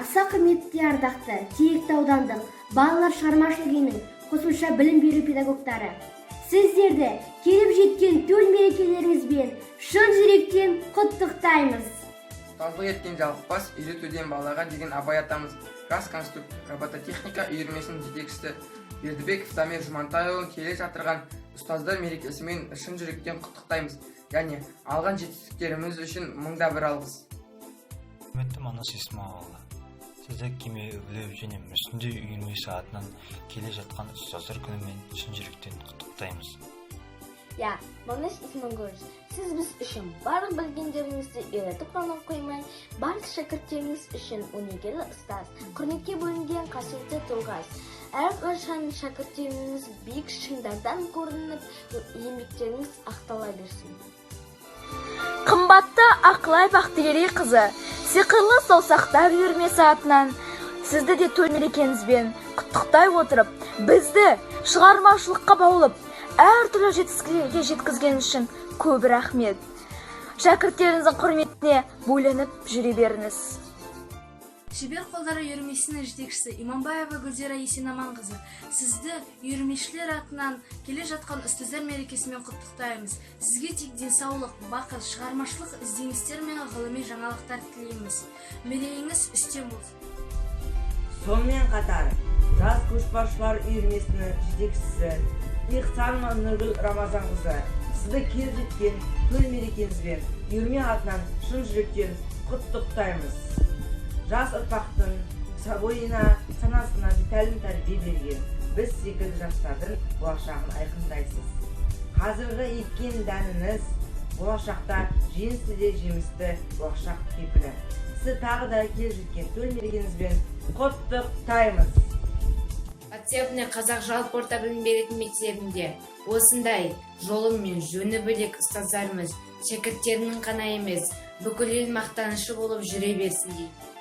Аса құрметті де ардақты Теректі аудандық балалар шығармашылық үйінің қосымша білім беру педагогтары, сіздерді келіп жеткен төл мерекелеріңізбен шын жүректен құттықтаймыз! Ұстаздық еткен жалықпас, үйретуден балаға деген Абай атамыз, жас конструктор робототехника үйірмесінің жетекшісі Бердібеков Дамир Жұмантайұлын келе жатырған ұстаздар мерекесімен шын жүректен құттықтаймыз және алған жетістіктеріміз үшін мыңда бір алғыс. Құрметті Манас Исмағұлұлы, сізді кеме үбілеу және мүсіндеу үйірмесі атынан келе жатқан ұстаздар күнімен шын жүректен құттықтаймыз. Иә, Манас Исмағұлович, сіз біз үшін барлық білгендеріңізді үйретіп қана қоймай, барлық шәкірттеріңіз үшін өнегелі ұстаз, құрметке бөленген қасиетті тұлғасыз. Әрқашан шәкірттеріңіз биік шыңдардан көрініп, еңбектеріңіз ақтала берсін. Қымбатты Ақылай Бақтыгерейқызы, Сиқырлы саусақтар үйірмесі атынан сізді де төл мерекеңізбен құттықтай отырып, бізді шығармашылыққа баулып, әртүрлі жетістіктерге жеткізген үшін көп рахмет. Шәкірттеріңіздің құрметіне бөленіп жүре беріңіз. Шебер қолдары үйірмесінің жетекшісі Иманбаева Гүлзира Есенаманқызы, сізді үйірмешілер атынан келе жатқан ұстаздар мерекесімен құттықтаймыз. Сізге тек денсаулық, бақыт, шығармашылық ізденістер мен ғылыми жаңалықтар тілейміз. Мерейіңіз үстем болсын! Сонымен қатар жас көшбасшылар үйірмесінің жетекшісі Ихсанова Нұргүл Рамазанқызы, сізді келіп жеткен төл мерекеңізбен үйірме атынан шын жүректен құттықтаймыз. Жас ұрпақтың бойына, санасына тәлім тәрбие берген біз секілді жастардың болашағын айқындайсыз. Қазіргі еккен дәніңіз болашақта жеңісті де жемісті болашақ кепілі. Сізді тағы да келіп жеткен төл мерекеңізбен құттықтаймыз! Подсебный қазақ жалпы орта білім беретін мектебінде осындай жолы мен жөні бөлек ұстаздарымыз шәкірттерінің ғана емес, бүкіл ел мақтанышы болып жүре берсін дейді.